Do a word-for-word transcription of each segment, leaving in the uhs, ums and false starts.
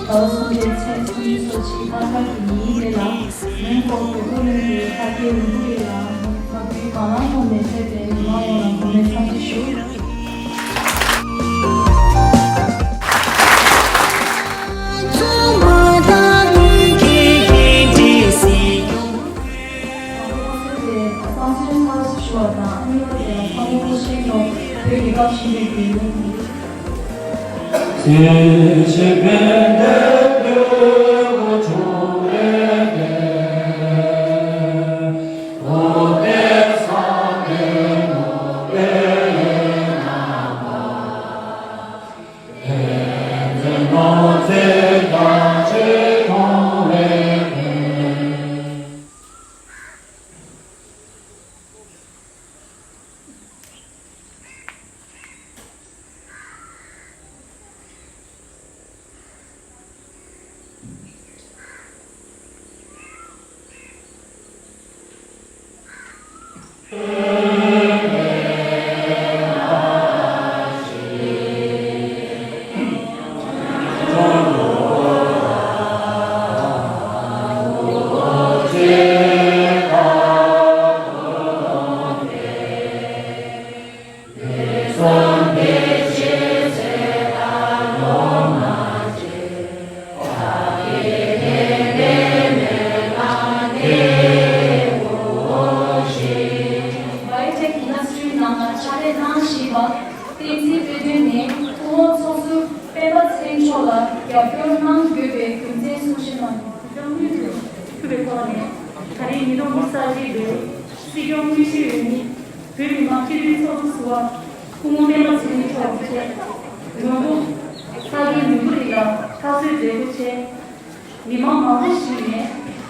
ཟླ་བ་གསུམ་པའི་ཚེས་སུམ་ཅུ་སོ་གཅིག་ལྷག་དཀར་གྱི་ཉིན་དེ་ལ། མོན་གྷོ་བོད་ཀླུ་སྒྲུབ་ལྷ་སྡེའི་རིན་སྤུངས་རི་ལ་མ་བུའི་བང་ལམ་ཐོག་ནས་ཕེབས་པའི་མི་མང་ཡོངས་ལ་གོང་མའི་འཚམས་འདྲི་ཞུ། Biotech Industry ནང་ལ་ཕྱག་ལས་གནང་བཞིན་པ། བསྟན་འཛིན་དཔལ་ལྡན་ནས་སྐུ་ངོ་ཚོགས་ཟུར་སྤེན་པ་ཚེ་རིང་མཆོག་ལ་རྒྱབ་སྐྱོར་གནང་དགོས་པའི་རྒྱུ་མཚན་གསུང་བཤད་གནང་། ཐུབ་པའི་ཐོག་ནས་ད་རེས་ཉིས་སྟོང་ཉི་ཤུ་རྩ་གཅིག་ལོའི་སྲིད་སྐྱོང་དངོས་གཞིའི་འོས་མི། བོད་མི་མང་སྤྱི་འཐུས་ཚོགས་གཙོ་ཟུར་པ་སྐུ་ངོ་སྤེན་པ་ཚེ་རིང་མཆོག་གིས་མོན་གྷོ་ས་ཁུལ་མི་བུ་རིགས་ལ་ཕྱག་སྲོལ་མཛད་སྒོ་ཆེད། མི་མང་མང་པོ་ཞིག་ནས་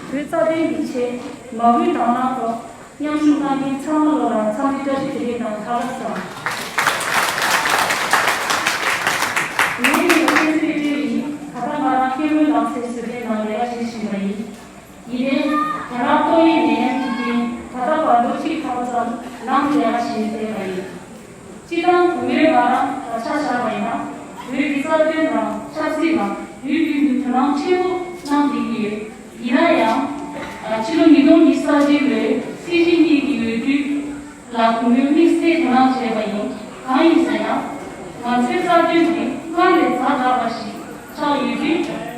བོད་རྩ་དོན་གྱི་ཆེད་མ་བུའི་དང་བླངས་ཐོག་མཉམ་ཞུགས་གནང་མཁན་ཚང་མ་ལོ་ལ་འཚམས་འདྲི་བཀྲ་ཤིས་བདེ་ལེགས་དང་ལྷག་དཀར་བསྩལ། ངའི་མིང་ལ་བསྟན་འཛིན་བཀྲ་ཤིས་ཡིན། ད་ལྟ་ང་རང་སྐྱེ་དངོས་རླངས་སའི་བཟོ་གྲྭའི་ནང་ལས་ཀ་བྱེད་བཞིན་པ་ཡིན། ཡིན་ནའི། ང་རང་ཏོག་དབྱིབས་ནད་ཡམས་ཀྱི་རྐྱེན་ད་ལྟ་བར་ལོ་གཅིག་ལྷག་ཙམ་ནང་ལས་ཀ་བྱས་བསྡད་པ་ཡིན། སྤྱིར་བཏང་བུ་མོའི་ང་རང་ལ་ཆ་བཞག་པ་ཡིན་ན། བོད་ཀྱི་རྩ་དོན་དང་ཆབ་སྲིད་ནང་ཡུན་རིང་པོའི་དོ་སྣང་ཆེན་པོ་གནང་བསྡད་ཀྱི་ཡོད། ཡིན་ན་ཡང་། ཕྱི་ལོ་ཉིས་སྟོང་ཉི་ཤུ་རྩ་གཅིག་ལོའི་སྲིད་སྤྱི་གཉིས་ཀྱི་འོས་བསྡུ་ལ་བུ་མོའི་དམིགས་བསལ་དོ་སྣང་བྱས་པ་ཡིན། གང་ཡིན་ཟེར་ན། ང་ཚོའི་རྩ་དོན་དེ་སྔར་ལས་ཛ་དྲག་པ་ཞིག་ཆགས་ཡོད་དུས།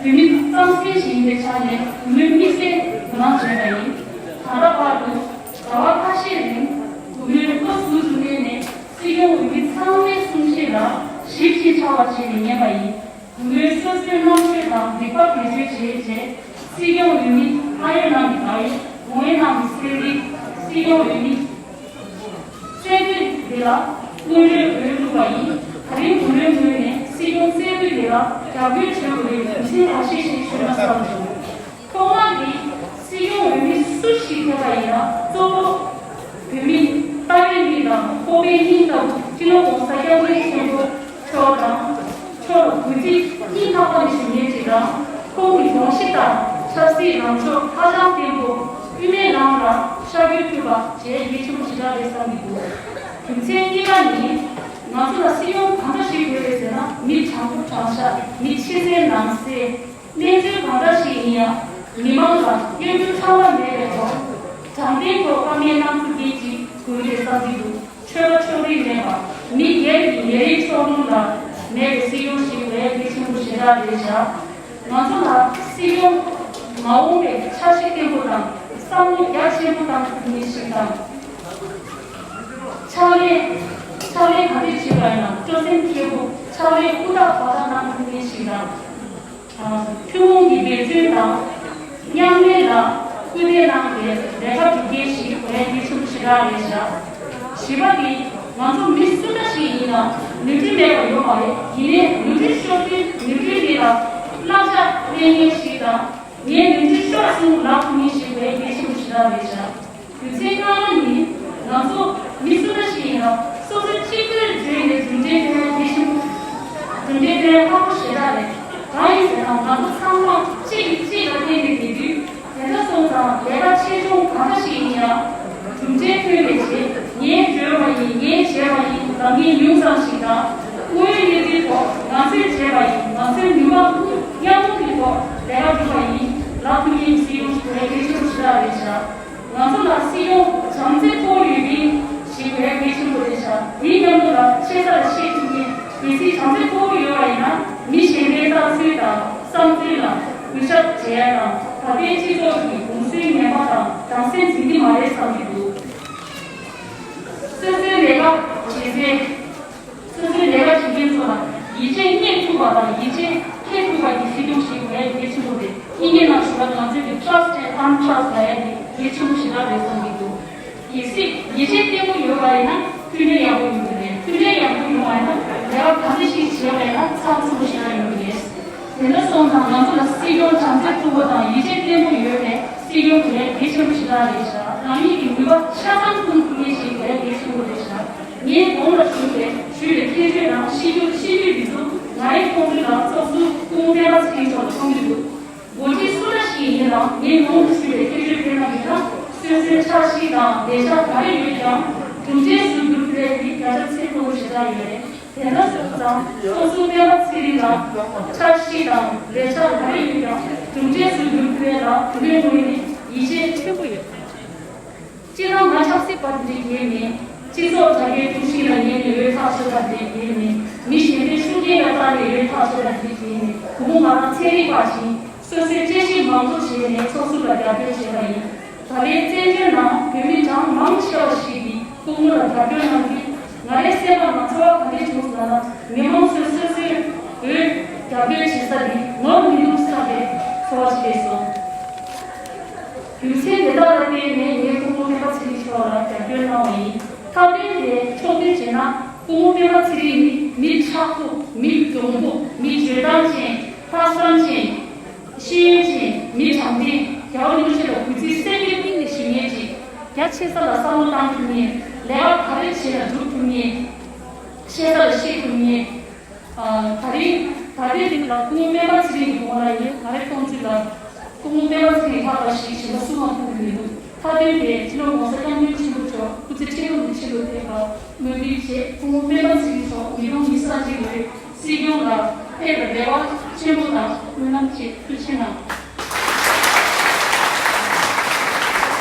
བོད་མི་གཙང་སེལ་ཞིག་ཡིན་པའི་ཆ་ནས་བུ་མོའི་དམིགས་བསལ་དོ་སྣང་བྱས་པ་ཡིན། ད་ལྟ་བར་དུ་ཟླ་བ་ཁ་ཤས་རིང་བུ་མོའི་བློ་གཟུ་བོར་གནས་ནས་སྲིད་སྐྱོང་འོས་མི་ཚང་མའི་གསུང་བཤད་ལ་ཞིབ་ཅིང་ཕྲ་བ་བྱས་ནས་ཉན་པ་ཡིན། བུ་མོའི་སོ་སོའི་རྣམ་དཔྱོད་དང་རིག་པ་བེད་སྤྱོད་བྱས་རྗེས་སྲིད་སྐྱོང་འོས་མི་ལྷ་ཡུལ་ནང་གི་བདག་ཡིག་ངོ་བོའི་ནང་གི་གསེར་ཡིག་སྲིད་སྐྱོང་འོས་མི། གསལ་འདེབས་འདི་ལ་སྔོན་འགྲོའི་འོས་བླུགས་པ་ཡིན། ད་རིང་བུ་མོའི་ངོས་ནས་སྲིད་སྐྱོང་གསལ་འདེབས་འདི་ལ་རྒྱབ་སྐྱོར་བྱེད་དགོས་པའི་རྒྱུ་མཚན་འགའ་ཤས་ཤིག་ཞུས་ན་བསམ་བྱུང་། ཐོག་མ་དེ་སྲིད་སྐྱོང་འོས་མི་སུ་ཞིག་ཐོན་པ་ཡིན་ན་གཙོ་བོ་བོད་མི་ལྟ་བའི་མིག་དང་སྤོབས་པའི་སྙིང་ལྟ་བུ་སྤྱི་ནོར་༸གོང་ས་༸སྐྱབས་མགོན་ཆེན་པོ་མཆོག་དང་། མཆོག་ལ་གུས་བརྩི་སྙིང་ཐག་པ་ནས་ཞུ་མཁན་ཅིག་དང་། ཁོང་གི་དགོངས་གཞི་ལྟར་ཆབ་སྲིད་ལངས་ཕྱོགས་ཧ་ཅང་བརྟན་པོ་དབུ་མའི་ལམ་ལ་ཤར་བསྐྱོད་ཐུབ་པ་བྱས་རྒྱ་ཆེན་པོ་ཞེ་དྲག་རེད་བསམ་གྱི་འདུག་རྒྱུ་མཚན་གཉིས་པ་ནི། ང་ཚོ་ལ་སྲིད་སྐྱོང་གང་འདྲ་ཞིག་དགོས་རེད་ཟེར་ན། མི་དྲང་པོ་དྲང་བཞག་མི་ཕྱི་གསལ་ནང་གསལ། གནས་ཚུལ་གང་འདྲ་ཞིག་ཡིན་ཡང་མི་མང་ལ་གཡོ་སྒྱུ་ཁྲམ་པ་མེད་པའི་ཐོག་དྲང་བདེན་ཐོག་བཀའ་མོལ་གནང་ཐུབ་མཁན་ཅིག་དགོས་རེད་བསམ་གྱི་འདུག་ཆོལ་ཁ་ཕྱོགས་རིས་མེད་པ། མི་སྒེར་གྱི་ཉེ་རིང་ཕྱོགས་ལྷུང་ལ་མེད་པའི་སྲིད་སྐྱོང་ཞིག་དགོས་ཡ་གལ་ཆེན་པོ་ཞེ་དྲག་རེད་བཞག་ང་ཚོ་ལ་སྲིད་སྐྱོང་མ་འོངས་པའི་འཆར་གཞི་བརྟན་པོ་དང་བསམ་བློ་རྒྱ་ཆེན་པོ་བཏང་ཐུབ་མཁན་ཞིག་དང་། ཕྱག་ལས་ཕྱག་ལས་ག་འདྲས་བྱེད་པ་ཡིན་ན་སྤྲོ་སེམས་སྐྱེ་པོ། ཕྱག་ལས་ཧུར་ཐག་འབད་ཐག་གནང་ཐུབ་མཁན་ཞིག་དང་། ཐུན་མོང་གི་འབད་བརྩོན་དང་མཉམ་ལས་ལ་སྐུལ་འདེད་གནང་སྟེ་ལས་ཀ་སྒྲུབ་མཁན་ཞིག་དགོས་ཡ་གལ་ཆེན་པོ་ཞེ་དྲག་རེད་བཞག་བཞི་པ་ནི། ང་ཚོ་མི་སུ་འདྲ་ཞིག་ཡིན་ན་ནོར་འཁྲུལ་མེད་པ་ཡོད་མ་རེད། ཡིན་ནའི་ནོར་འཁྲུལ་ཤོར་དུས་ནོར་འཁྲུལ་དེ་ལ་བསླབ་བྱ་ལེན་མཁན་ཞིག་དང་། ངས་ནོར་འཁྲུལ་ཤོར་སོང་ལབ་ཐུབ་མཁན་ཞིག་དགོས་ཡ་གལ་ཆེན་པོ་ཞེ་དྲག་རེད་བཞག་རྒྱུ་མཚན་ལྔ་པ་ནི། ང་ཚོ་མི་སུ་འདྲ་ཞིག་ཡིན་ན་སོ་སོའི་གཅིག་པུས་བརྗོད་ནས་གྲུབ་འབྲས་ཐོན་ཡ་གལ་ཆེན་པོ། གྲུབ་འབྲས་ཐོན་ཡ་ཁག་པོ་ཞེ་དྲག་རེད། གང་ཡིན་ཟེར་ན་ང་ཚོ་ཚང་མ་གཅིག་གིས་གཅིག་ལ་བརྟེན་ནས་བསྡད་དུས། དེ་འདྲ་སོང་ཙང་ལས་ཀ་ཆེ་ཆུང་གང་འདྲ་ཞིག་ཡིན་ཡང་། གྲུབ་འབྲས་ཐོན་པའི་རྗེས་ངས་བརྗོད་པ་ཡིན། ངས་བྱས་པ་ཡིན་ལབ་མཁན་ཉུང་ཙམ་ཞིག་དང་། དངོས་ཡོད་གནས་ཚུལ་ཐོག་ང་ཚོས་བྱས་པ་ཡིན། ང་ཚོའི་ནུས་པ། གལ་སྲིད་བྱམས་བརྩེ་མཐོ་པོ་ཡོད་པ་ཡིན་ན། མི་གཞན་པའི་ལྟ་ཚུལ་དང་བསམ་ཚུལ་ལ་གུས་ཞབས་བྱེད་ཡ་དང་། ད་ལྟའི་སྤྱི་ཚོགས་ཀྱི་གོམས་སྲོལ་ངན་པ་དང་དམ་སེམས་འཛིན་གྱི་མ་རེད་བསམ་གྱི་འདུག་སོ་སོའི་ལས་ཀ་བྱེད་སའི། སོ་སོའི་ལས་ཀ་བྱེད་མཁན་ཚོ་ལ་ཡིད་ཆེས་རྙེད་ཐུབ་པ་དང་ཡིད་ཆེས་འཁྱེར་ཐུབ་པ་གྱི་སྲིད་སྐྱོང་ཞིག་དགོས་ཡ་གལ་ཆེན་པོ་རེད། དབྱིན་ཇིའི་ནང་ཞུ་བ་ང་ཚོས་ཀྱི་trust and untrust ལབ་ཡ་དེ་གལ་ཆེན་པོ་ཞེ་དྲག་རེད་བསམ་གྱི་འདུག་གལ་སྲིད་ཡིད་ཆེས་བརྟན་པོ་ཡོད་པ་ཡིན་ན་མཐུན་སྒྲིལ་ཡག་པོ་ཡོང་གི་རེད། མཐུན་སྒྲིལ་ཡག་པོ་ཡོང་བ་ཡིན་ན་ལས་ཀ་ག་འདྲ་ཞིག་བྱས་པ་ཡིན་ན་ཚགས་ཚུད་པོ་ཞེ་དྲག་ཡོང་གི་རེད། དེ་འདྲ་སོང་ཙང་ང་ཚོ་ལ་སྲིད་སྐྱོང་བྱམས་བརྩེ་མཐོ་པོ་དང་ཡིད་ཆེས་བརྟན་པོ་ཡོད་པའི་སྲིད་སྐྱོང་དེ་གལ་ཆེན་པོ་ཞེ་དྲག་རེད་ཤག་རང་ཉིད་ཀྱི་ནུས་པ་ཆ་ཚང་སྤུངས་ཐུབ་མཁན་ཞིག་དེ་གལ་ཆེན་པོ་རེད་ཤག་ངས་གོང་ལ་ཞུས་པའི་ཞུས་པའི་ཁྱད་ཆོས་དང་གཤིས་རྒྱུད་གཤིས་རྒྱུད་འདི་ཚོ་ང་རའི་ཁོང་ཁྲོ་དང་ཚོགས་ཟུར་སྐུ་ངོ་སྤེན་པ་ཚེ་རིང་མཆོག་ལ་གཏོང་གི་འདུག་འགོ་ཁྲིད་སུ་འདྲ་ཞིག་ཡིན་རུང་ངས་གོང་དུ་ཞུས་པའི་ཁྱད་ཆོས་དེ་རྣམས་ཡོད་ན་སོ་སོའི་འཆར་གཞི་དང་ལས་འཆར་ག་རེ་ཡོད་ཀྱང་གྲུབ་འབྲས་སུ་འགྱུར་ཐུབ་ཡ་དེ་བརྒྱ་ཆ་ཚིག་ཐོ་ཞེ་དྲག་ཡོད་རེད། དེ་འདྲ་སོང་ཙང་སོ་སོའི་སྤེན་པ་ཚེ་རིང་ལ་འཆར་གཞི་དང་ལས་འཆར་ག་རེ་ཡོད་ཀྱང་གྲུབ་འབྲས་སུ་འགྱུར་ཐུབ་ཡ་ལ་བུ་མོའི་ངོས་ནས་ཡིད་ཆེས་ཆེན་པོ་ཡོད། སྤྱིར་བཏང་ང་ཆབ་སྲིད་པ་དེ་འདྲ་ཡིན་མིན། སྤྱི་ཚོགས་དྲ་རྒྱའི་དཀྲུག་ཤིང་ལ་ཉན་ནས་འོས་ཐག་ཆོད་པ་དེ་འདྲ་ཡིན་མིན། མི་གཞན་པའི་ཤུགས་རྐྱེན་ལ་བརྟེན་ནས་འོས་ཐག་ཆོད་པ་དེ་འདྲ་ཡིན་མིན། བུ་མོ་ང་རང་ཚན་རིག་པ་ཞིག་ཡིན། སོ་སོའི་དཔྱད་ཞིབ་མང་པོ་བྱས་ནས་ཚོགས་ཟུར་ལ་རྒྱབ་སྐྱོར་བྱས་པ་ཡིན། ད་ལན་བཙན་བྱོལ་ནང་བོད་མི་གྲངས་མང་ཆེ་བ་ཞིག་གིས་སྐུ་ངོ་ལ་རྒྱབ་སྐྱོར་གནང་དུས་ང་རའི་སེམས་པ་ནང་ཚོར་བ་ག་འདྲས་བྱུང་སོང་ལབ་ན། མི་མང་ཚོས་སོ་སོའི་འོས་རྒྱབ་སྐྱོར་བྱེད་ས་དེ་ངོམ་མི་འདུག་བསམ་པའི་ཚོར་བ་ཞིག་སླེབས་སོང་། རྒྱུ་མཚན་དེ་དག་ལ་བརྟེན་ནས་ངས་སྐུ་ངོ་སྤེན་པ་ཚེ་རིང་མཆོག་ལ་རྒྱབ་སྐྱོར་གནང་བ་ཡིན། ཐབས་ལམ་དེ་ཕྱོགས་སྒྲིག་བྱས་ན་སྐུ་ངོ་སྤེན་པ་ཚེ་རིང་ནི་མི་མཁྲེགས་པོ། མི་གྱོང་པོ། མི་འཇོན་ཐང་ཅན། ལྷག་བསམ་ཅན། ཤེས་ཡོན་ཅན། མི་དྲང་བདེན། རྒྱལ་བ་རིན་པོ་ཆེ་ལ་གུས་བརྩིའི་སེམས་ཀྱི་གཏིང་ནས་ཞུ་མཁན་ཅིག་རྒྱ་ཆེ་ས་ལ་བསམ་བློ་བཏང་ཐུབ་མཁན། ལས་ཀ་ག་རེ་བྱས་ན་སྒྲུབ་ཐུབ་མཁན། བཤད་ས་ལ་བཤད་ཐུབ་མཁན། ཨ། ད་རིང་ད་ལྟའི་རིང་ལ་སྐུ་ངོ་སྤེན་པ་ཚེ་རིང་གི་ངོ་ལ་ཡིན། ང་རའི་མཐོང་ཚུལ་ལ་སྐུ་ངོ་སྤེན་པ་ཚེ་རིང་ལྷག་པ་ཞིག་གཞན་པ་སུ་མང་མཐོང་གི་མི་འདུག་མཐའ་དོན་དེ་སྤྱི་ནོར་༸གོང་ས་༸སྐྱབས་མགོན་ཆེན་པོ་མཆོག་སྐུ་ཚེ་ཁྲི་ལོ་ནས་ཁྲི་ལོ་བརྟན་པར་སྨོན་འདུན་བྱས། སྐུ་ངོ་སྤེན་པ་ཚེ་རིང་མཆོག་ཉིས་སྟོང་ཉི་ཤུ་རྩ་གཅིག་ལོའི་སྲིད་སྐྱོང་ལ་ཕེབས་པའི་རེ་བ་ཆེན་པོ་དང་སྨོན་ལམ་བཅས། ཐུགས་རྗེ་ཆེ་གནང་།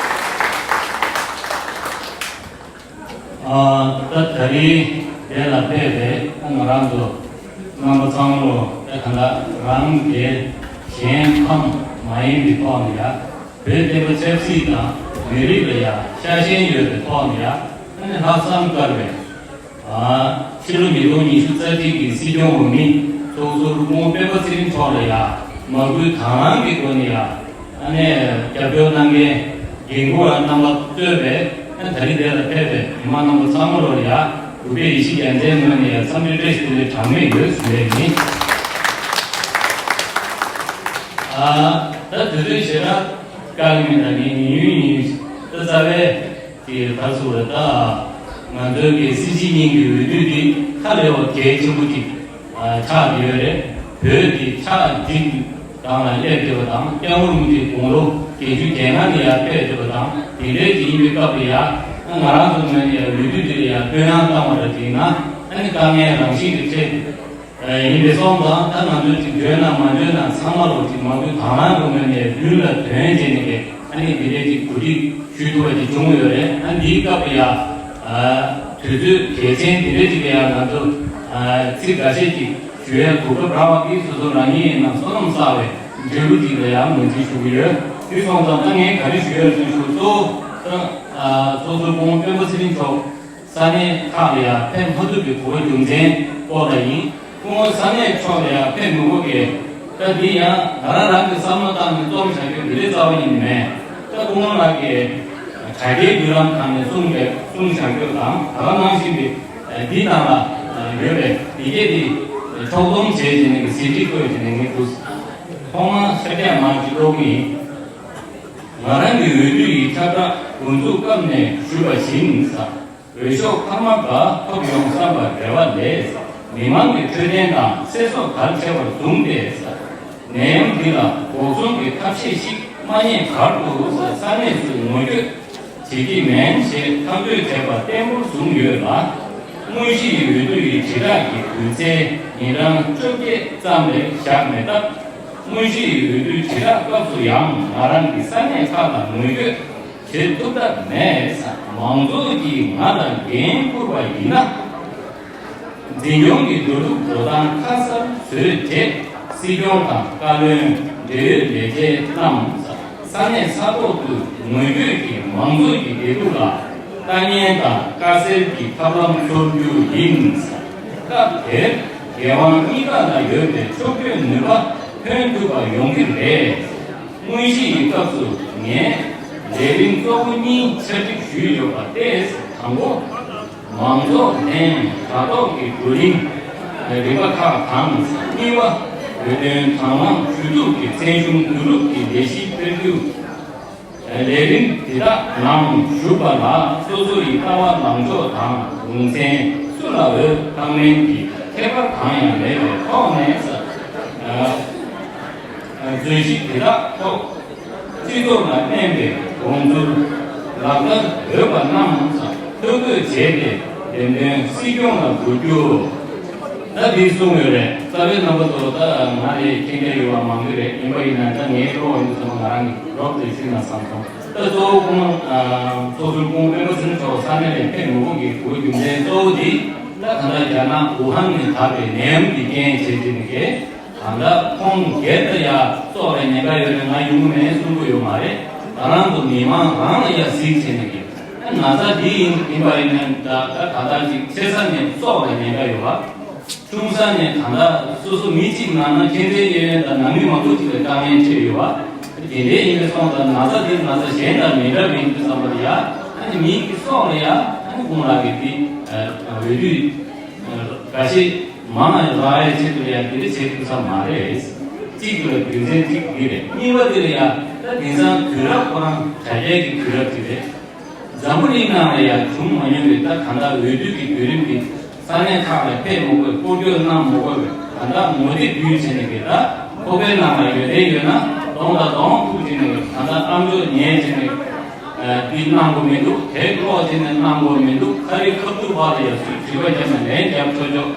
ཨ། ད་ད་རིང་འདི་ལ་ཕེབས་པའི་ང་རང་ཚོ་རྣམ་པ་ཚང་མ་ལོ་ད་ག་ལ་རང་སྒེར་གཞན་ཕམ་མ་ཡིན་པའི་ཐོག་ནས་ཡ། བོད་བསྟན་པ་ཆབ་སྲིད་དང་མི་རིགས་ལ་ཡ་ཤ་ཞེན་ཡོད་པའི་ཐོག་ནས་ཡ། ཨ་ནི་ལྷག་བསམ་དཀར་བའི། ཨ། ཕྱི་ལོ་ཉིས་སྟོང་ཉི་ཤུ་རྩ་གཅིག་གི་སྲིད་སྐྱོང་འོས་མི་ཚོགས་ཟུར་སྐུ་ངོ་སྤེན་པ་ཚེ་རིང་མཆོག་ལ་ཡ་མ་བསྐུལ་དང་བླངས་ཀྱི་སྒོ་ནས་ཡ། ཨ་ནི་རྒྱབ་སྐྱོར་གནང་མཁན་འགན་འཁུར་བ་རྣམ་པ་གཙོས་པའི་ཨ་ནི་ད་རིང་འདིར་ཕེབས་པའི་མི་མང་རྣམ་པ་ཚང་མ་ལོ་ལ་ཡ་རུ་པའི་ཡེ་ཤེས་རྒྱལ་མཚན་ངོས་ནས་ཡ་འཚམས་འདྲི་བཀྲ་ཤིས་བདེ་ལེགས་གྲངས་མེད་ཡོད་ཞུ་ཡས་ཡིན། ཨ། ད་དུས་ཚོད་ཞེ་དྲག་བཀག་མེད། ད་ངས་ཉུང་ཉུང་ཉུང་ད་རྩ་བའི། དེ་ག་ཚོད་རེད་ད། ང་ཚོའི་གི་སྲིད་སྤྱི་གཉིས་ཀྱི་འོས་བསྡུ་འདི་ཧ་ལས་པ་གལ་ཆེན་པོ་ཅིག་ཨ། ཆགས་ཡོད་རེད། བོད་འདི་ཆགས་འགྲིག་སྒང་ལ་སླེབས་བསྡད་པ་དང་། སྐྱབས་མགོན་རིན་པོ་ཆེ་དགུང་ལོ་བརྒྱད་ཅུ་གྱ་ལྔ་ནས་ཡར་ཕེབས་བསྡད་པ་དང་། དེ་འདྲའི་ཅིག་ཡིན་པའི་སྐབས་ལ་ཡ། ང་རང་ཚོ་ངོས་ནས་ཡ་འོས་བསྡུ་འདི་ལ་ཡ་དཔོན་ཡང་བཏང་བ་རེད། དེ་ན་ཨ་ནི་དཀའ་ངལ་རང་བཞིན་གྱིས་འཕྲད། ཡིན་པས་སོང་ཙང་ད་ང་ཚོས་ཅིག་འཇོན་ན་མ་འཇོན་ན་ཚང་མ་ལོ་ཅིག་མ་བསྐུལ་དང་བླངས་ཀྱི་ངོས་ནས་ལུས་ལ་དོན་བྱས་ནས་ཀྱི་ཨ་ནི་འདི་འདྲའི་ཅིག་གོ་སྒྲིག་ཞུ་ཐུབ་པ་ཅིག་བྱུང་ཡོད་རེད། ཨ་འདིའི་སྐབས་ལ་ཡ། དུས་ཚོད་གལ་ཆེན་འདི་འདྲའི་ཅིག་ལ་ཡ་ང་ཚོ་ཚིག་འགའ་ཤས་ཅིག་ཞུ་ཡ་གོ་སྐབས་རག་པ་འདིས་སོ་སོ་རང་ཉིད་ནང་བསོད་ནམས་བསགས་པའི་འབྲས་བུ་ཅིག་ལ་ཡ་ངོས་འཛིན་ཞུ་གི་ཡོད། དེ་སོང་ཙང་ད་ངས་ག་རེ་ཞུ་ཡ་རེད་ཞུ་གཙོ་བོ་ད་ཚོགས་གཙོ་སྐུ་ངོ་སྤེན་པ་ཚེ་རིང་མཆོག་ས་གནས་ཁག་ལ་ཡང་ཕེབས་མ་ཐུབ་པའི་གོ་སྐབས་རྒྱུ་མཚན་སྐོར་ལ་ཡིན། སྐུ་ངོ་ས་གནས་ཕྱོགས་ལ་ཡང་ཕེབས་མི་དགོས་ཀྱི། ད་འདི་ཡང་ང་རང་རང་གི་བསམ་བློ་བཏང་ནས་རྩོམ་བཞག་རྒྱུ་འདི་འདྲའི་རྩ་བ་ཉིད་ནས་མེད། ད་སྐུ་ངོ་ལགས་ཀྱིས་དྲ་རྒྱའི་བརྒྱུད་ལམ་ཁག་ནས་གསུངས་པའི་གསུངས་བཞག་རྒྱུ་དང་། ད་ག་ནང་བཞིན་གྱི་འདི་ནང་ལ་ཡོད་པའི་འདི་སྐད་འདི་ཕྱོགས་བསྡོམས་བྱས་བྱས་ནས་གཟིགས་ཁྲིད་བཀོད་བྱས་ནས་ངས་འདུག་ཐོག་མར་ཤར་རྒྱག་མར་ཅིག་ཀློག་གི་ཡིན། ང་རང་གི་འོས་བསྡུ་ཡི་ཁྱབ་བསྒྲགས་འགོ་འཛུགས་སྐབས་ནས་ཞུས་པ་བཞིན། འོས་ཤོག་འཕར་མ་འགའ་ཐོབ་ཡོང་བསམ་པར་རེ་བ་ལས། མི་མང་གི་འཕྲོད་བསྟེན་དང་ཚེ་སྲོག་གལ་ཆེ་བར་བཟུང་སྟེ། ནད་ཡམས་འདི་ལ་འགོག་སྲུང་གི་ཐབས་ཤེས་ཤིག་མ་རྙེད་བར་དུ་ས་གནས་སུ་ངོ་སྐྱོད་བྱེད་ཀྱི་མིན་ཞེས་ཐག་གཅོད་བྱས་པ་བརྟན་པོར་བཟུང་ཡོད་ལ། དངོས་གཞིའི་འོས་བསྡུ་ཡི་དྲིལ་བསྒྲགས་ཀྱི་དུས་ཚད་ཉིན་གྲངས་བཅོ་བརྒྱད་ཙམ་ལས་བཞག་མེད་སྟབས། དངོས་གཞིའི་འོས་བསྡུའི་དྲིལ་བསྒྲགས་སྐབས་སུ་ཡང་ང་རང་གི་ས་གནས་ཁག་ལ་ངོ་སྐྱོད་བྱེད་ཐུབ་ཐབས་མེད། མང་ཚོགས་ཀྱིས་ང་ལ་འགན་འཁུར་བ་ཡིན་ན། འཛིན་སྐྱོང་གི་འགྲོ་ལུགས་འགྲོ་སྟངས་ཁ་གསལ་བཟོས་རྗེས། སྲིད་སྐྱོང་དང་བཀའ་བློན། འབྲེལ་ཡོད་ལས་བྱེད་རྣམས་ས་གནས་ས་ཐོག་ཏུ་ངོ་བསྐྱོད་ཀྱིས་མང་ཚོགས་ཀྱི་བདེ་སྡུག་ལ་ལྟ་ཉན་དང་དཀའ་སེལ་གྱི་ཐབས་ལམ་འཚོལ་རྒྱུ་ཡིན། སྐབས་དེར་རྒྱལ་དབང་གཉིས་པ་ལ་ཡོད་པའི་ཕྱོགས་བསྐྱོད་ནུས་པ་ཐོན་ཐུབ་པ་ཡོང་གི་རེད། དངོས་གཞི་ཡི་སྐབས་སུ་ངས་ལས་རིམ་གཙོ་བོ་གཉིས་ཆ་སྒྲིག་ཞུས་ཡོད་པ་སྟེ། དང་པོ། མང་ཚོགས་ལྷན་དྲ་ཐོག་གི་བགྲོ་གླེང་རིམ་པ་ཁག་དང་། གཉིས་པ། བོད་དོན་དང་བླངས་ཞུ་གཏུག་གི་བཙན་ཤུགས་བསྡུ་རུབ་ཀྱི་ལས་གཞི་སྤེལ་རྒྱུ། ལས་རིམ་དེ་དག་ནང་ཞུགས་པ་ལ་སོ་སོ་ཡི་ལྟ་བ་ལངས་ཕྱོགས་དང་ལུང་ཚན་སུ་ལ་འོས་ཐག་མེད་ཀྱི་ཁྱད་པར་གང་ཡང་མེད་པའི་ཐོག་ནས། རྩོད་གཞི་དེ་དག་ཐོག་སྤྱི་ཚོགས་ལ་སྨན་པའི་དགོངས་ཚུལ་ལག་བསྟར་འོས་པ་རྣམས་ཐོ་འགོད་བྱས་ཏེ། འདེམས་ཐོན་སྲིད་སྐྱོང་ལ་འབུལ་རྒྱུ། ད་འདི་གསུངས་ཡོད་རེད། རྩ་བའི་རྣམ་པ་ཚོ་ད་ང་ལས་མཁྱེན་གྱི་ཡོད་པ་མང་གི་རེད། ཡིན་པ་ཡིན་ན་ད་ངའི་བློ་ཡིན་ཙམ་ང་རང་གི་རོབ་ཏུ་ཞུས་ན་བསམ་སོང་། ད་གཙོ་བོ་ཁོང་ཚོགས་ཟུར་སྐུ་ངོ་སྤེན་པ་ཚེ་རིང་མཆོག་ས་གནས་ནས་ཕེབས་མི་དགོས་ཀྱི་དགོས་རྒྱུ་མཚན་གཙོ་བོ་འདི། ད་གང་ལྟར་རྒྱ་ནག་ཝུ་ཧན་ནས་དར་བའི་ནད་ཡམས་འདི་རྐྱེན་བྱས་ཏེ་ནི་གས། ད་ལྟ་ཁོང་སྒེར་དུ་ཡ་སྲོག་ལ་ཉེན་ཁ་ཡོད་ནས་ང་ཡོང་གི་མེད་གསུང་གི་ཡོད་མ་རེད། ད་རང་ཚོ་མི་མང་རང་ལ་ཡ་གཟིགས་བྱས་ནས་ཀྱི་ན་ཚ་འདི་ཡིན་ཡིན་པ་ཡིན་ན། ད་ད་ད་ལྟ་ཅིག་ཆེ་ས་ནས་སྲོག་ལ་ཉེན་ཁ་ཡོད་པ། ཆུང་ས་ནས་ད་ལྟ་སོ་སོ་མི་གཅིག་ནང་ན་ཁྱད་ལྡན་གཡས་གཡོན་དང་ནང་མི་མང་པོ་ཅིག་ལ་དཀའ་ངལ་འཕྲད་ཡོད་པ། དེ་འདྲའི་ཡིན་པའི་སོང་ཙང་ན་ཚ་འདི་ན་ཚ་གཞན་དང་མི་འདྲ་བ་ཡིན་དུས་ཙམ་པ་ལ་ཡ་ཨ་ནི་མི་གི་སྲོག་ལ་ཡ་ཨ་ནི་ཁོང་རང་གི་འདི་འོས་བསྡུ། འགའ་ཤས་མང་ང་རག་ཡས་ཆེད་དུ་ཡང་དེ་འདྲ་བྱེད་ཐུབ་ས་མ་རེད། གཅིག་ཏུ་ལ་རྒྱུ་མཚན་གཅིག་འདི་རེད། གཉིས་པ་འདི་ལ་ཡང་ད་དེང་སང་དུས་རབས་ཁོ་རང་དྲ་རྒྱའི་གི་དུས་རབས་ཅིག་རེད། འཛམ་བུ་གླིང་ནང་ལ་ཡང་བྱུང་མ་མྱོང་བའི་ད་གང་ལྟར་འོས་བསྡུ་གི་བརྒྱུད་རིམ་འདི་ས་གནས་ཁག་ལ་ཕེབས་མ་དགོས། སྐོར་སྐྱོད་གནང་མ་དགོས་པའི་ད་ལྟ་ངོ་དེབ་བརྒྱུད་བྱས་ནས་གི་ད་ཁོ་པའི་ནང་ལ་ཡོད་དེ་ཡོད་ན་གདོང་དང་གདོང་ཐུག་བྱས་ནས་གི་ད་ལྟ་ཨམ་ཅོག་ཉན་བྱས་ནས། འདི་གནང་དགོས་མི་འདུག་དེ་ཀློག་བྱས་ནས་གནང་དགོས་མི་འདུག་ཁ་རི་ཁ་ཐུག་བར་ལ་ཡང་སུས་དྲི་བ་བརྒྱབ་ན་ལན་རྒྱབ་ཆོག་ཆོག་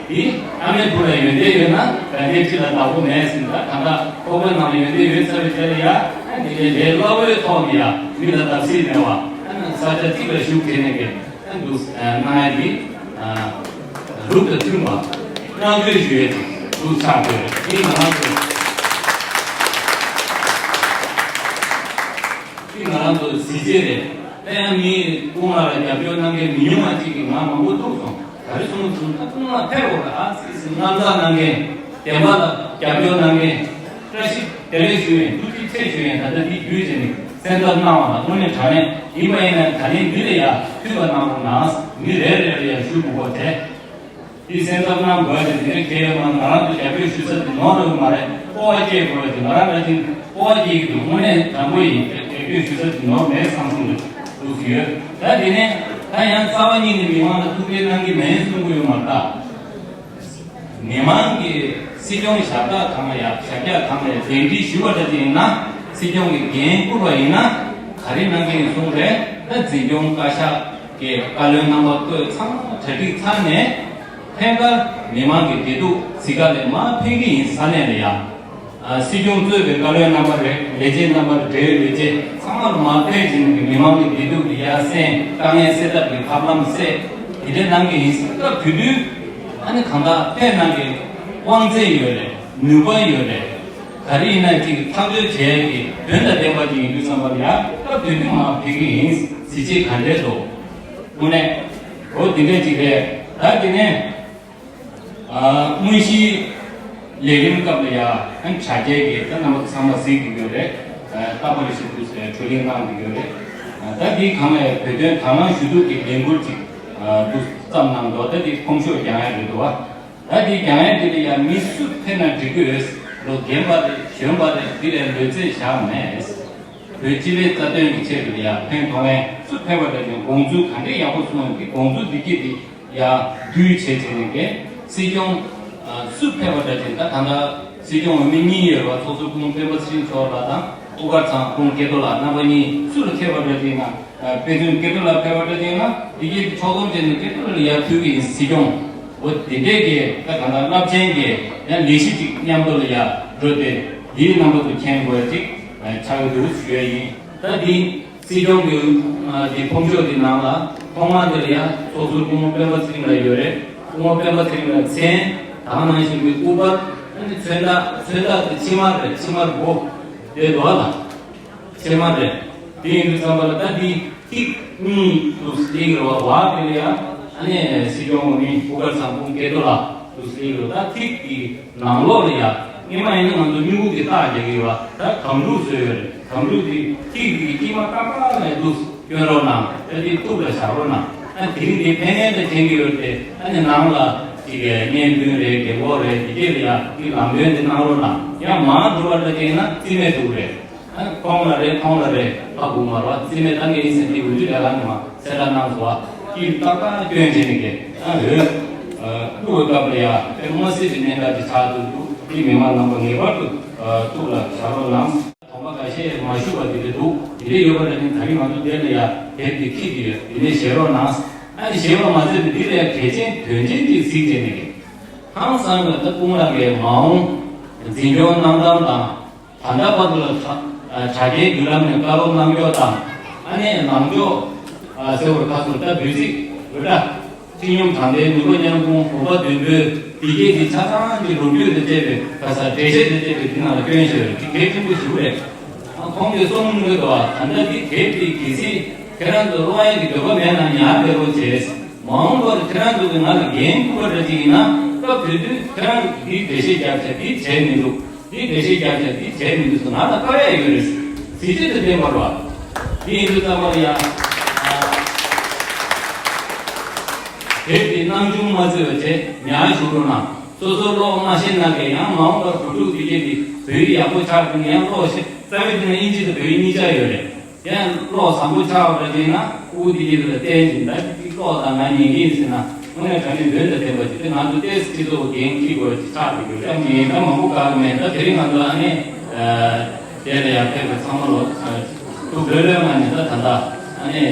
འདི་ཨ་མའི་བུ་ལ་ཡོན་ཏན་ཡོད་ན་དགའ་ལྡན་ཁྲི་ལ་བདག་པོ་མེད་ཟེར། ད་ད་ལྟ་ཁོག་པའི་ནང་ལ་ཡོན་ཏན་ཡོད་ཚར་བའི་རྗེས་ལ་ཡ་འདི་ལས་ལས་སླ་བོའི་ཐོག་ནས་ཡ་མི་ལ་བརྡབ་གསིག་མེད་པ་ས་ཆ་གཅིག་ལ་བཞུགས་བྱས་ནས་གི་འདུག་གནང་ཡ་འདི། ལུགས་དང་མཐུན་པ་བསྔགས་བརྗོད་ཞུ་ཡས་ཅིག་ཏུ་ཆགས་དགོས། འདི་ང་རང་ཚོ་འདི་ང་རང་ཚོ་གཟི་བརྗིད་རེད། དེ་ཡང་མི་སྐུ་ངལ་ལ་རྒྱབ་སྐྱོར་གནང་མཁན་མི་ཉུང་བ་ཅིག་གིས་ང་མང་པོ་ཐུག་སོང་། ག་རེ་གསུངས་སོང་ན་སྐུ་ངལ་ཕེབས་འོག་ལ་ཨ་ཙི་ཙི་དངངས་འཚབ་གནང་མཁན། བདེན་པ་ལ་རྒྱབ་སྐྱོར་གནང་མཁན། བཀྲ་ཤིས་བདེ་ལེགས་ཞུ་ཡས་ཐུགས་རྗེ་ཆེ་ཞུ་ཡས། ད་ལྟ་འདི་བརྒྱུད་བྱས་ནས་སེམས་འཚབ་གནང་བ་ལ་དངོས་གནས་དྲང་གནས་ཡིན་པ་ཡིན་ན་ད་ནི་མི་ལ་ཡ་མཐུན་པ་གནང་རོགས་གནང་། མི་རེ་རེ་ལ་ཡ་ཞུ་དགོས་པ་དེ། དེའི་སེམས་འཚབ་གནང་དགོས་ཏེ་དེ་རིང་ཁྱེད་ཡོད་མ་ང་རང་ཚོ་རྒྱབ་སྐྱོར་ཞུ་ས་དེ་ནོར་འགྲོ་གི་མ་རེད། སྤོབས་པ་སྐྱེ་དགོས་ཏེ་ང་རང་འདྲ་ཅིག་སྤོབས་པ་སྐྱེ་གི་འདུག་དངོས་གནས་དྲང་པོ་ཡིན། རྒྱབ་སྐྱོར་ཞུ་ས་དེ་ནོར་མེད་བསམ་སོང་འདུག་ཡོད། ད་དེ་ནས་ད་ཡང་རྩ་བ་ཉིད་ནས་མི་མང་ལ་ཐུགས་ཁུར་གནང་གི་མེད་གསུང་གི་ཡོད་མ་རེད་ད། མི་མང་གིས་སྲིད་སྐྱོང་ཞབས་སྟེགས་སྒང་ལ་ཡ་ཞབས་བཀྱག་སྒང་ལ་ཡ་གདན་འདྲེན་ཞུས་པ་འདྲ་ཅིག་ཡིན་ན། སྲིད་སྐྱོང་གིས་འགན་བསྐུར་བ་ཡིན་ན་ག་རེ་གནང་གི་ཡིན་གསུངས་རེད། ད་འཛིན་སྐྱོང་བཀའ་ཤག་གི་བཀའ་བློན་རྣམ་པ་བསྐོས་ཚང་མ་གྲ་སྒྲིག་ཚར་ནས་ཐད་ཀར་མི་མང་གི་བདེ་སྡུག་གཟིགས་ག་ལ་མར་ཕེབས་ཀྱི་ཡིན། ས་གནས་ལ་ཡ། ཨ་སྲིད་སྐྱོང་གཙོས་པའི་བཀའ་བློན་རྣམ་པ་རེད། ལས་བྱེད་རྣམ་པ་རེད། འབྲེལ་ཡོད་ལས་བྱེད་ཚང་མ་ལ་མར་ཕེབས་བྱས་ནས་མི་མང་གི་བདེ་སྡུག་གི་ཡ་སེང་དཀའ་ངལ་སེལ་ཐབས་ཀྱི་ཐབས་ལམ་སེལ་དེ་འདྲ་གནང་གི་ཡིན། སྐབས་དེ་དུས་ཨ་ནི་གང་ལྟར་ཕེབས་གནང་གི་དབང་ཚད་ཡོད་རེད། ནུས་པ་ཡོད་རེད། ག་རེ་ཡིན་ན་ཅིག་ཐག་གཅོད་བྱེད་ཡ་གི་དོན་དང་ལྡན་པ་ཅིག་ཡིན་དུས་ཙམ་པ་ལ་ཡ་སྐབས་དེ་དུས་མར་ཕེབས་ཀྱི་ཡིན། གཟི་བརྗིད་ག་འདྲས་འདུག་དངོས་གནས་འོ་དེ་འདྲས་ཅིག་རེད། ད་དེ་ནས། དངོས་གཞིའི་ལས་རིམ་སྐབས་ལ་ཡ་ཨན་དྲ་རྒྱའི་གི་ད་རྣམ་པ་ཚང་མ་གཟིགས་ཀྱི་ཡོད་རེད། རྟག་པར་ཞིག་ཏུ་བགྲོ་གླེང་གནང་གི་ཡོད་རེད། ད་འདིའི་སྒང་ལ་ཡ་བོད་དོན་དང་བླངས་ཞུ་གཏུག་གི་ལས་འགུལ་ཅིག་ཏུ་བརྩམས་གནང་འདུག་ད་འདི་ཁོམ་ཤོག་རྒྱག་ཡ་རེད་འདུག་བ། ད་འདི་རྒྱག་ཡ་འདི་ལ་ཡ་མི་སུ་ཕེབས་ན་འགྲིག་གི་ཡོད། ལོ་རྒན་པ་རེད། གཞོན་པ་རེད། འདི་ལ་ལོ་ཚད་བཞག་མེད། བོད་སྤྱི་པའི་རྩ་དོན་གྱི་ཆེད་དུ་ཡ་ཕན་ཐོགས་མཁན་སུ་ཕེབས་པ་འདྲ་ཅིག་དགོངས་ཚུལ་ག་འདྲའི་ཡག་པོ་གསུངས་ཡོད་ཀྱི་དགོངས་ཚུལ་འདི་སྐད་འདི་ཡ་བསྡུས་བྱས་བྱས་ནས་ཀྱི་སྲིད་སྐྱོང་སུ་ཕེབས་པ་འདྲ་ཅིག་ད་གང་ལྟར་སྲིད་སྐྱོང་འོས་མི་གཉིས་ཡོད་པ་སོ་སོ་སྐུ་ངོ་སྤེན་པ་ཚེ་རིང་མཆོག་ལགས་དང་དབུ་དཀར་ཚང་སྐུ་ངོ་སྐལ་རྡོར་ལགས་རྣམ་པ་གཉིས་སུ་ལ་ཕེབས་པ་འདྲ་ཅིག་ན་དཔེ་མཚོན་སྐལ་རྡོར་ལགས་ཕེབས་པ་འདྲ་ཅིག་ན་འདི་གའི་ཕྱོགས་བསྡོམས་བྱས་ནས་སྐལ་རྡོར་ལགས་ལ་ཡ་ཕུལ་གྱི་ཡིན། སྲིད་སྐྱོང་འོ་དེ་འདྲས་ཀྱི་ད་གང་ལྟར་རླབས་ཆེན་གྱི་ཡང་ལས་གཞི་ཅིག་མཉམ་དུ་ལ་ཡ་འགྲོ་སྟེ་འདིའི་རྣམ་པ་ཚོ་མཁྱེན་དགོས་ཅིག་ཆགས་ཀྱི་འདུག་ཞུ་ཡ་ཡིན། ད་འདི་སྲིད་སྐྱོང་གི་འདི་ཁོམ་ཤོག་འདི་ནང་ལ་ཐོག་མ་འདི་ལ་ཡ་ཚོགས་ཟུར་སྐུ་ངོ་སྤེན་པ་ཚེ་རིང་ལགས་ཡོད་རེད། སྐུ་ངོ་སྤེན་པ་ཚེ་རིང་ལ་མཚན། ད་ག་ནང་བཞིན་གྱི་སྐུ་པར། ཨ་ནི་མཚོན་རྟགས། མཚོན་རྟགས་དེ་ཕྱེ་མར་རེད། ཕྱེ་མར་སྒོ་དེ་འདུག་ལ། ཕྱེ་མར་རེད། དེ་ཡིན་དུས་ཙམ་པ་ལ་ད་འདི་ཐིག་གཉིས་འདུག་སེ་སླེབས་ཡོད་པ་དེ་ལ་ཡ། ཨ་ནི་སྲིད་སྐྱོང་འོས་མི་སྐུ་པར་ཚང་སྐུ་སྐལ་རྡོར་ལགས་འདུག་སེ་སླེབས་ཡོད། ད་ཐིག་གི་ནང་ལོགས་ལ་ཡ། སྔོན་མ་ཡིན་ན་ང་ཚོ་སྨྱུ་གུ་གི་རྟགས་རྒྱག་གི་ཡོད་པ། ད་གམ་འབྲུག་བཟོས་ཡོད་རེད། གམ་འབྲུག་དེ་ཐིག་དེ་དཀྱིལ་མ་ཏག་ཏག་ལ་འདུག་སྐྱོན་རོགས་གནང་། ཨ་དེ་ཐུགས་ལ་བཞག་རོགས་གནང་། ཨ་དེ་རིང་དེ་ཕན་ངེས་དང་མཁྱེན་གྱི་ཡོད་དེ། ཨ་ནི་ནང་ལ་ཅིག་གི་བརྙན་འཕྲིན་རེད། རྒན་གོག་རེད། དེ་གས་ལ་ཡ་དེ་ལམ་སྟོན་དེ་གནང་རོགས་གནང་། ཡང་མང་འགྲོ་བ་འདྲ་ཅིག་ཡིན་ན་རྩིས་མེད་འགྲོ་གི་རེད། ཨ་ཁོང་ལ་རེད། ཁོང་ལ་རེད། ཧ་གོ་མ་རེད་པ། རྩིས་མེད་གཏང་གི་ཡིན་ཟེར་དེ་འོས་བསྡུ་ལས་ཁང་ནས་མ་གསལ་བསྒྲགས་གནང་སོང་བ། དཀྱིལ་ཏག་ཏག་སྐྱོན་བྱས་ནས་ཀྱི་ཨ་འོས་བླུག་པའི་སྐབས་ལ་ཡ་དཔེ་མ་སྲིད་པའི་གནས་སྟངས་ཅིག་ཆགས་འདུག་འདུག་དེ་མི་མང་རྣམ་པ་ངེས་པར་དུ་ཐུགས་ལ་བཞག་རོགས་གནང་། དོགས་པ་འགའ་ཤས་མ་ཞུ་བ་དེ་འདྲ་འདུག་དེ་འདྲ་ཡོད་པ་ལ་ནི་ད་རིང་ང་ཚོ་འདིར་ལ་ཡ་དེབ་དེ་ཁྱེར་གྱི་ཡོད། དེ་ནས་བཞེས་རོགས་གནང་། ཨ་ནི་བཞེས་པ་མ་ཟད་པའི་འདི་ལ་ཡ་གལ་ཆེན་དོན་ཆེན་ཅིག་གཟིགས་བྱས་ནས་ཀྱི། ཧང་སང་བའི་ད་སྐུ་ངོ་ལགས་ཀྱི་མ་འོངས་འཛིན་སྐྱོང་གནང་སྟངས་དང་། ད་ལྟ་བར་དུ་ལ་དྲ་དྲ་རྒྱའི་བརྒྱུད་ལམ་ནས་བཀའ་སློབ་གནང་ཕྱོགས་དང་། ཨ་ནེ་ནང་ཕྱོགས་ཟེར་བར་ཁ་སོར་ད་འབོད་ཚིག་འོས་འདྲ། སྤྱི་སྙོམས་དྲང་བདེན། ནུས་པ་མཉམ་སྤུངས། གོམ་པ་མདུན་སྤོས། འདི་གས་ཀྱི་ཆ་ཚང་གི་ལོ་རྒྱུས་དང་བཅས་པའི་ག་ས་འགྲེལ་བཤད་དང་བཅས་པའི་འདི་ནང་ལ་བསྐྱོན་བཞག་ཡོད། འདི་གལ་ཆེན་པོ་ཞིག་རེད། ཁོང་གིས་གསུངས་མྱོང་གི་འདུག་ད་ལྟ་འདི་དེབ་འདི་གལ་སྲིད་ཁྱེད་རང་ཚོ་ཀློག་ཡག་གི་འདོད་པ་མེད་ན་ཉར་བསྡད་རོགས་བྱས། མ་འོངས་པར་ཁྱེད་རང་ཚོ་གིས་ང་ལ་འགན་འཁུར་བ་འདྲ་ཅིག་ཡིན་ན། སྐབས་དེ་དུས་ཁྱེད་རང་གིས་འདི་འགྲེལ་བཤད་རྒྱབ་བྱས་འདི་བྱས་མི་འདུག་འདི་འགྲེལ་བཤད་རྒྱབ་བྱས་འདི་བྱས་མི་འདུག་ཟེར་ང་ལ་བཀའ་ཡག་ཡོད་རེད། གཟི་བརྗིད་དང་ལྡན་པ་རེད་པ། འདི་ཡིན་དུས་ཙམ་པ་ལ་ཡ། དེབ་འདི་སྣང་ཆུང་མ་བརྩི་བ་བྱས་ཉར་བཞུགས་རོགས་གནང་། སོ་སོ་ཀློག་མ་ཤེས་ན་གས་ཡང་མ་འོངས་པར་བུ་ཕྲུག་འདི་གས་འདི་བོད་ཡིག་ཡག་པོ་ཆགས་ཀྱི་ཡང་ཀློག་ཤེས། རྩ་བའི་དེ་ན་དབྱིན་ཇི་དང་བོད་ཡིག་གཉིས་ཆ་ཡོད་རེད། ཡང་ཀློག་བཟང་པོ་ཆགས་པ་འདྲ་ཅིག་ན་ཨུ་དེ་གྱིས་དེ་ལ་བལྟས་ཤིང་། ད་འདི་ཀློག་དང་ང་ཉན་གྱི་ཡིན་ཟེར་ན། དངོས་གནས་དྲང་གནས་དོན་དང་ལྡན་པ་ཅིག་དེ་ང་ཚོ་ཏོག་ཙམ་སྤྱི་ཚོགས་འགན་འཁྱེར་དགོས་ཅིག་ཆགས་འགྲོ་རྒྱུ་རེད། ཨ་ནི་ད་མང་པོ་བཀག་མེད། ད་དེ་རིང་ང་ཚོ་ཨ་ནི་དེ་ལ་ཡང་ཕེབས་པའི་ཚང་མ་ལོ་ཐུགས་ལྷོད་ལྷོད་ངང་ནས། ད་ད་ལྟ་ཨ་ནི་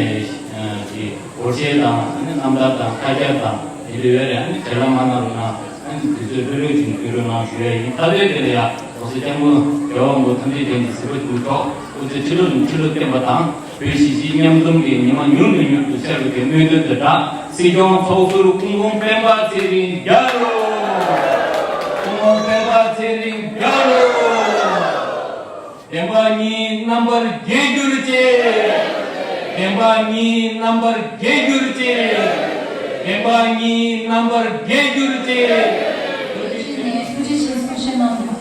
ཀྱི་སྒོར་གཞས་དང་། ཨ་ནི་རྣམ་ཐར་དང་། ཁ་རྒྱབ་དང་དེ་འདྲ་ཡོད་རེད། ཨ་ནི་དྲན་ལ་མ་གནང་རོགས་གནང་། ཨ་ནི་དུས་ཚོད་ལྷོད་ལྷོད་ཅིག་སྐྱོན་རོགས་གནང་ཞུ་ཡ་ཡིན། ད་ལྟའི་དེ་ལ་ཡ་འོག་ཟེར་སྐྱབས་མགོན་རྒྱལ་བ་མགོན་པོ་ཐམས་ཅད་མཁྱེན་ཅིང་གཟིགས་པ་འདུས་ཚོགས། སྐུ་ཚེ་ཁྲི་ལོ་ནས་ཁྲི་ལོ་བརྟན་པ་དང་། བོད་གཞིས་བྱེས་མཉམ་འཛོམས་ཀྱི་ཉི་མ་མྱུར་ནས་མྱུར་དུ་ཤར་བའི་སྨོན་འདུན་དང་སྦྲགས། སྲིད་སྐྱོང་ཚོགས་ཟུར་སྐུ་ངོ་སྤེན་པ་ཚེ་རིང་རྒྱལ་ལོ། སྐུ་ངོ་སྤེན་པ་ཚེ་རིང་རྒྱལ་ལོ། བདེན་པ་གཉིས་རྣམ་པར་རྒྱལ་གྱུར་ཅིག་བདེན་པ་གཉིས་རྣམ་པར་རྒྱལ་གྱུར་ཅིག་བདེན་པ་གཉིས་རྣམ་པར་རྒྱལ་གྱུར་ཅིག་ཐུགས་རྗེ་ཆེ། ཐུགས་རྗེ་ཆེ། གསུང་བཤད་གནང་རོགས།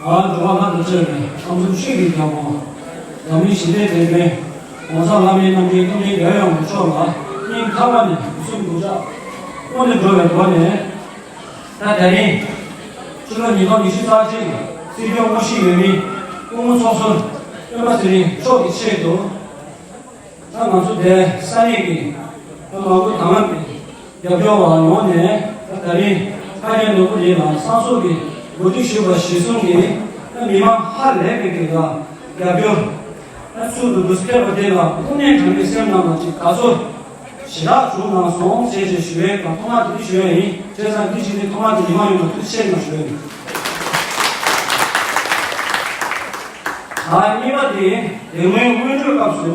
ཨ་འགྲོ་བ་ལྷ་དང་བཅས་པའི་ཁམས་གསུམ་ཆོས་ཀྱི་རྒྱལ་པོ། འཛམ་གླིང་ཞི་བདེའི་དེད་དཔོན། ༸གོང་ས་ལྷ་མིའི་རྣམ་འདྲེན་ཀུན་མཁྱེན་རྒྱལ་བའི་དབང་པོ་མཆོག་ལ་སྙིང་ཐག་པ་ནས་གུས་གསུམ་གུས་ཕྱག་སྔོན་དུ་འགྲོ་བའི་སྒོ་ནས། ད་དེ་རིང་ཕྱི་ལོ་ཉིས་སྟོང་ཉི་ཤུ་རྩ་གཅིག་སྲིད་སྐྱོང་དངོས་གཞིའི་འོས་མི་སྐུ་ངོ་ཚོགས་ཟུར་སྤེན་པ་ཚེ་རིང་མཆོག་གི་ཆེད་དུ། ད་ང་ཚོ་དེ་ས་གནས་ཀྱི་ད་མ་བུ་དང་བླངས་ཀྱི་རྒྱབ་སྐྱོར་བ་ཡོངས་ནས། ད་དེ་རིང་ཕ་རྒན་ནོར་བུ་ལགས་ལ་སང་སོགས་ཀྱི་གོ་སྒྲིག་ཞུས་པ་གཞིར་བཟུང་གིས། ད་མི་མང་ཧ་ལས་པའི་གི་ལ་རྒྱབ་སྐྱོར། ད་ཚུལ་དུ་འདུག་ཕེབས་པ་དེ་ལ་དངོས་གནས་དྲང་གནས་སེམས་ནང་ལ་ཅིག་དགའ་ཚོར་ཞེ་དྲག་བྱུང་གནང་སོང་ཞེས་ཞེས་ཞུ་བའི་སྒང་ཐོག་མ་དེ་འདྲ་ཞུ་ཡ་ཡིན། བྱས་ཙང་འདི་བྱས་ཏེ་ཐོག་མ་དེ་མི་མང་ཡོངས་ལ་ཐུགས་རྗེ་ཆེ་གནང་ཞུ་ཡ་ཡིན། ད་གཉིས་པ་དེ་དེ་སྔོན་སྔོན་འགྲོའི་སྐབས་སུ།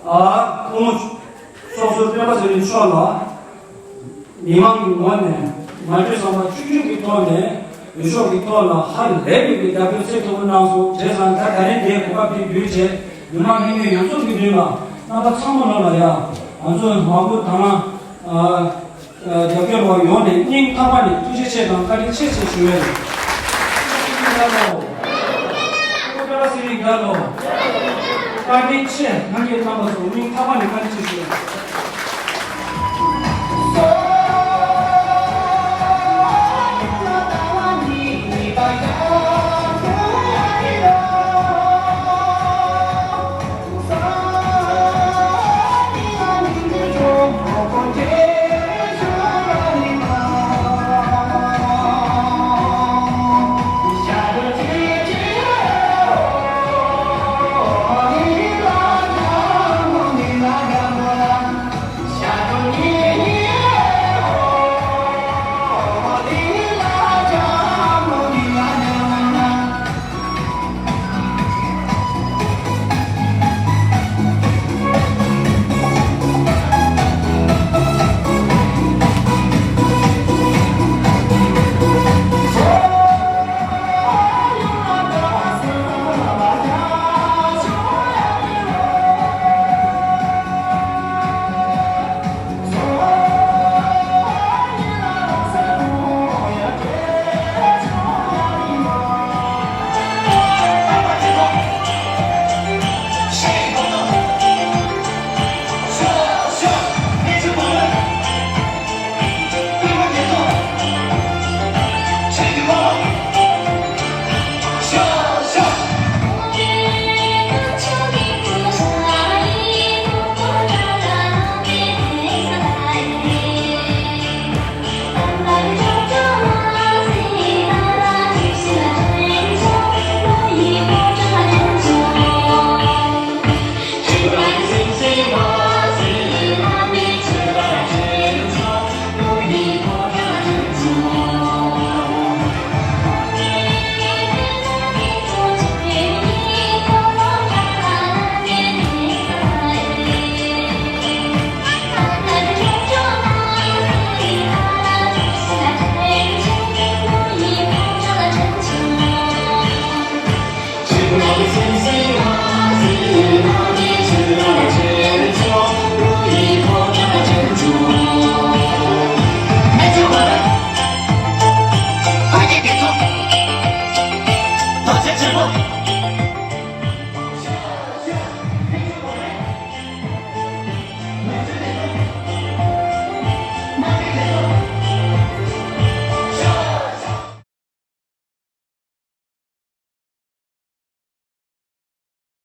ཨ་སྐུ་ངོ་ཚོགས་ཟུར་སྤེན་པ་ཚེ་རིང་མཆོག་ལ་མི་མང་གི་ངོས་ནས་ང་ཚོའི་བསམ་པ་བཅུ་གཅིག་གི་ཐོག་ནས་འོས་ཤོག་གི་ཐོག་ལ་ཧ་ལས་པའི་གི་རྒྱབ་སྐྱོར་ཚད་མཐོ་པོ་གནང་སོང་། བྱས་ཙང་ད་ད་རིང་འདིའི་གོ་སྐབས་འདི་བརྒྱུད་བྱས་མི་མང་ལྷན་རྒྱས་ཡོངས་རྫོགས་ཀྱི་མདུན་ལ་རྣམ་པ་ཚང་མ་ལོ་ལ་ཡ་ང་ཚོ་མ་བུ་དང་བླངས་ཨ། རྒྱབ་སྐྱོར་བ་ཡོངས་ནས་སྙིང་ཐག་པ་ནས་ཐུགས་རྗེ་ཆེ་དང་བཀའ་དྲིན་ཆེ་ཞེས་ཞུ་བ་ཡིན། བཀའ་དྲིན་ཆེ། ལྷན་རྒྱས་རྣམ་པ་ཚོ་སྙིང་ཐག་པ་ནས་བཀའ་དྲིན་ཆེ་ཞུ་བ་ཡིན།